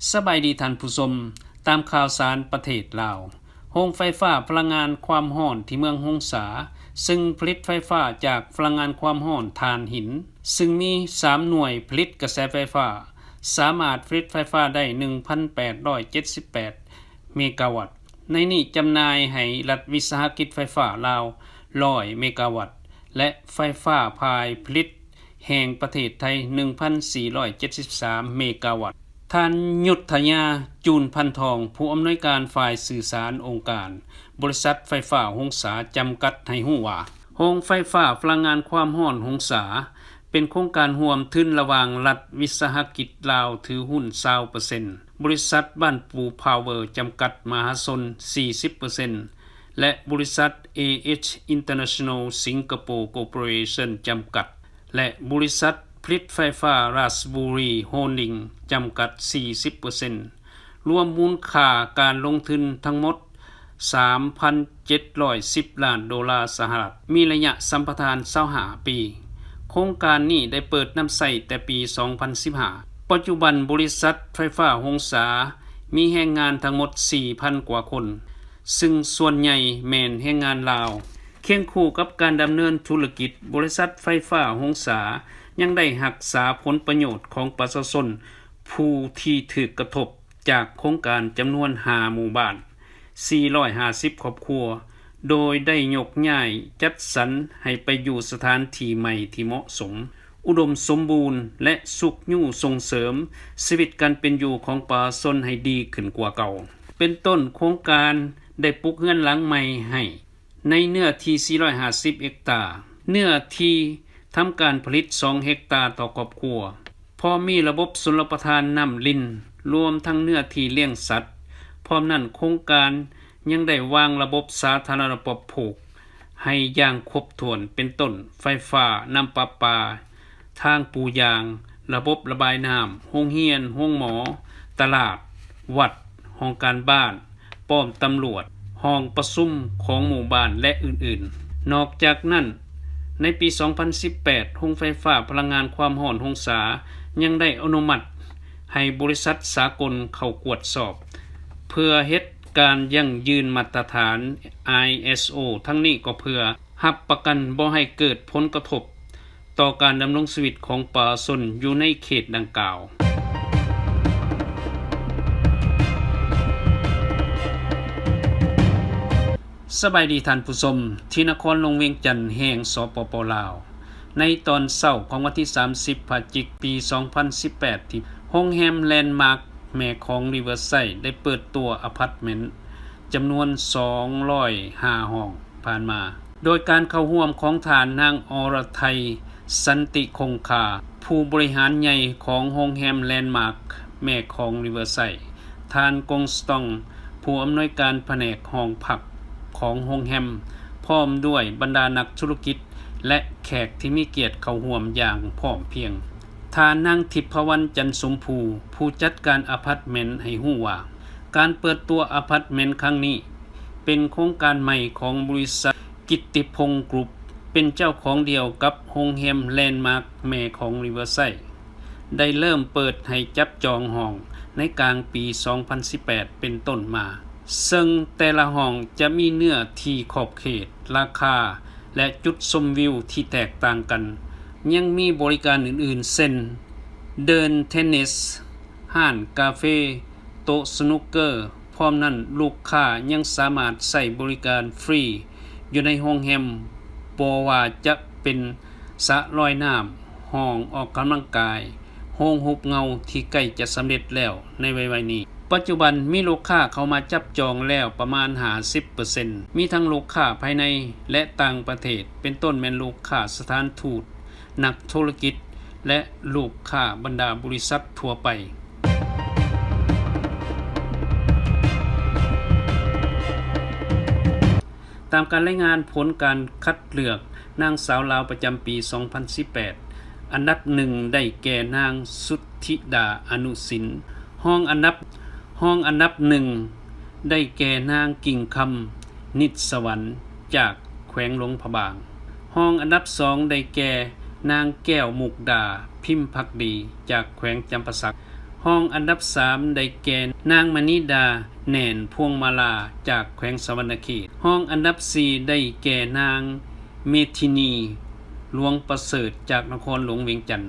ສະບາຍດີທ່ານຜູ້ຊົມ, ຕາມຂ່າວສານປະເທດລາວ, ໂຮງໄຟຟ້າພະລັງງານຄວາມຮ້ອນທີ່ເມືອງຫົງສາ, ເຊິ່ງຜະລິດໄຟຟ້າຈາກພະລັງງານຄວາມຮ້ອນຖ່ານຫີນ, ເຊິ່ງມີສາມໜ່ວຍຜະລິດກະແສໄຟຟ້າ, ສາມາດຜະລິດໄຟຟ້າໄດ້ໜຶ່ງພັນແປດຮ້ອຍເຈັດສິບແປດເມກາວັດ. ໃນນີ້ຈຳໜ່າຍໃຫ້ລັດວິສາຫະກິດໄຟຟ້າລາວຮ້ອຍເມກາວັດ ແລະ ໄຟຟ້າຝ່າຍຜະລິດແຫ່ງປະເທດໄທໜຶ່ງພັນສີ່ຮ້ອຍເຈັດສິບສາມເມກາວັດ. ທ່ານຍຸດທະຍາ ຈູນພັນທອງ, ຜູ້ອຳນວຍການຝ່າຍສື່ສານອົງການບໍລິສັດໄຟຟ້າຫົງສາຈຳກັດ ໃຫ້ຮູ້ວ່າ ໂຮງໄຟຟ້າພະລັງງານຄວາມຮ້ອນຫົງສາ ເປັນໂຄງການຮ່ວມທຶນລະຫວ່າງລັດວິສາຫະກິດລາວຖືຫຸ້ນຊາວເປີເຊັນ, ບໍລິສັດບ້ານປູພາວເວີຈຳກັດມະຫາຊົນສີ່ສິບເປີເຊັນ ແລະ ບໍລິສັດ ເອເອັດ ອິນເຕີເນຊັນແນວ ສິງກະໂປ ຄໍເປີເຣຊັນ ຈຳກັດ ແລະ ບໍລິສັດຜະລິດໄຟຟ້າຣາຊບູລີໂຮນດິງຈຳກັດສີ່ສິບເປີເຊັນ. ລວມມູນຄ່າການລົງທຶນທັງໝົດສາມພັນເຈັດຮ້ອຍສິບລ້ານໂດລາສະຫະລັດ, ມີໄລຍະສຳປະທານຊາວຫ້າປີ. ໂຄງການນີ້ໄດ້ເປີດນຳໃຊ້ແຕ່ປີສອງພັນສິບຫ້າ. ປັດຈຸບັນບໍລິສັດໄຟຟ້າຫົງສາມີແຮງງານທັງໝົດສີ່ພັນກວ່າຄົນ, ຊຶ່ງສ່ວນໃຫຍ່ແມ່ນແຮງງານລາວ. ຄຽງຄູ່ກັບການດຳເນີນທຸລະກິດ, ບໍລິສັດໄຟຟ້າຫົງສາຍັງໄດ້ຮັກສາຜົນປະໂຫຍດຂອງປະຊາຊົນຜູ້ທີ່ຖືກກະທົບຈາກໂຄງການຈຳນວນຫ້າໝູ່ບ້ານ ສີ່ຮ້ອຍຫ້າສິບຄອບຄົວ, ໂດຍໄດ້ຍົກຍ້າຍຈັດສັນໃຫ້ໄປຢູ່ສະຖານທີ່ໃໝ່ທີ່ເໝາະສົມ, ອຸດົມສົມບູນ ແລະ ຊຸກຍູ້ສົ່ງເສີມຊີວິດການເປັນຢູ່ຂອງປະຊາຊົນໃຫ້ດີຂຶ້ນກວ່າເກົ່າ. ເປັນຕົ້ນ, ໂຄງການໄດ້ປຸກເຮືອນຫຼັງໃໝ່ໃຫ້ ໃນເນື້ອທີ່ສີ່ຮ້ອຍຫ້າສິບເຮັກຕາ, ເນື້ອທີ່ທຳການຜະລິດສອງເຮັກຕາຕໍ່ຄອບຄົວ, ພ້ອມມີລະບົບຊົນລະປະທານນ້ຳລິນ, ລວມທັງເນື້ອທີ່ລ້ຽງສັດ. ພ້ອມນັ້ນ, ໂຄງການຍັງໄດ້ວາງລະບົບສາທາລະນະປະໂພກໃຫ້ຢ່າງຄົບຖ້ວນ, ເປັນຕົ້ນ ໄຟຟ້າ, ນ້ຳປະປາ, ທາງປູຢາງ, ລະບົບລະບາຍນ້ຳ, ໂຮງຮຽນ, ໂຮງໝໍ, ຕະຫຼາດ, ວັດ, ຫ້ອງການບ້ານ, ປ້ອມຕຳຫຼວດ, ຫ້ອງປະຊຸມຂອງໝູ່ບ້ານ ແລະ ອື່ນໆ. ນອກຈາກນັ້ນ, ໃນປີສອງພັນສິບແປດ ໂຮງໄຟຟ້າພະລັງງານຄວາມຮ້ອນຫົງສາຍັງໄດ້ອະນຸມັດໃຫ້ບໍລິສັດສາກົນເຂົ້າກວດສອບ ເພື່ອເຮັດການຢັ້ງຢືນມາດຕະຖານ ໄອເອສໂອ ທັງນີ້ກໍເພື່ອ ຮັບປະກັນບໍ່ໃຫ້ເກີດຜົນກະທົບຕໍ່ການດຳລົງຊີວິດຂອງປະຊາຊົນຢູ່ໃນເຂດດັ່ງກ່າວ. ສະບາຍດີທ່ານຜູ້ຊົມ, ທີ່ນະຄອນຫຼວງວຽງຈັນແຫ່ງ ສປປ ລາວ. ໃນຕອນເຊົ້າຂອງວັນທີສາມສິບ ພະຈິກ ປີສອງພັນສິບແປດ ທີ່ໂຮງແຮມແລນມາກແມ່ຂອງ Riverside ໄດ້ເປີດຕົວອາພາດເມັນ ຈຳນວນສອງຮ້ອຍຫ້າຫ້ອງຜ່ານມາ, ໂດຍການເຂົ້າຮ່ວມຂອງທ່ານນາງ ອລະໄທ ສັນຕິຄົງຄາ, ຜູ້ບໍລິຫານໃຫຍ່ຂອງໂຮງແຮມແລນມາກແມ່ຂອງ Riverside, ທ່ານ ກົງສະຕອງ ຜູ້ອຳນວຍການພະແນກຫ້ອງພັກຂອງໂຮງແຮມ, ພ້ອມດ້ວຍບັນດານັກທຸລະກິດ ແລະ ແຂກທີ່ມີກຽດເຂົ້າຮ່ວມຢ່າງພ້ອມພຽງ. ທ່ານນາງ ທິບພະວັນ ຈັນສົມພູ, ຜູ້ຈັດການອາພາດເມັນ ໃຫ້ຮູ້ວ່າ ການເປີດຕົວອາພາດເມັນຄັ້ງນີ້ ເປັນໂຄງການໃໝ່ຂອງບໍລິສັດກິດຕິພົງກຣຸບ, ເປັນເຈົ້າຂອງດຽວກັບໂຮງແຮມແລນມາກແມ່ຂອງ Riverside ໄດ້ເລີ່ມເປີດໃຫ້ຈັບຈອງຫ້ອງໃນກາງປີສອງພັນສິບແປດເປັນຕົ້ນມາ, ເຊິ່ງແຕ່ລະຫ້ອງຈະມີເນື້ອທີ່ຂອບເຂດ, ລາຄາ ແລະ ຈຸດຊົມວິວທີ່ແຕກຕ່າງກັນ. ຍັງມີບໍລິການອື່ນໆ ເຊັ່ນ ເດີ່ນເທນນິສ, ຮ້ານກາເຟ, ໂຕະສະນຸກເກີ, ພ້ອມນັ້ນລູກຄ້າຍັງສາມາດໃຊ້ບໍລິການຟຣີຢູ່ໃນໂຮງແຮມ, ບໍ່ວ່າຈະເປັນສະລອຍນ້ຳ, ຫ້ອງອອກກຳລັງກາຍ, ໂຮງຮູບເງົາທີ່ໃກ້ຈະສຳເລັດແລ້ວໃນໄວໆນີ້. ປັດຈຸບັນມີລູກຄ້າເຂົ້າມາຈັບຈອງແລ້ວປະມານຫ້າສິບເປີເຊັນ, ມີທັງລູກຄ້າພາຍໃນ ແລະ ຕ່າງປະເທດ, ເປັນຕົ້ນແມ່ນລູກຄ້າສະຖານທູດ, ນັກທຸລະກິດ ແລະ ລູກຄ້າບັນດາບໍລິສັດທົ່ວໄປ. ຕາມການລາຍງານຜົນການຄັດເລືອກນາງສາວລາວປະຈຳປີສອງພັນສິບແປດ, ອັນດັບໜຶ່ງໄດ້ແກ່ນາງ ສຸດທິດາ ອະນຸສິນ, ຮອງອັນດັບ, ຮອງອັນດັບໜຶ່ງໄດ້ແກ່ນາງ ກິ່ງຄຳ ນິດສະຫວັນ ຈາກແຂວງຫຼວງພະບາງ, ຮອງອັນດັບສອງໄດ້ແກ່ນາງ ແກ້ວມຸກດາ ພິມພັກດີ ຈາກແຂວງຈຳປາສັກ, ຮອງອັນດັບສາມ ໄດ້ແກ່ນາງ ມະນີດາ ແໜ້ນພວງມາລາ ຈາກແຂວງສະຫວັນນະເຂດ. ຮອງອັນດັບສີ່ ໄດ້ແກ່ນາງ ເມທິນີ ຫຼວງປະເສີດ ຈາກນະຄອນຫຼວງວຽງຈັນ.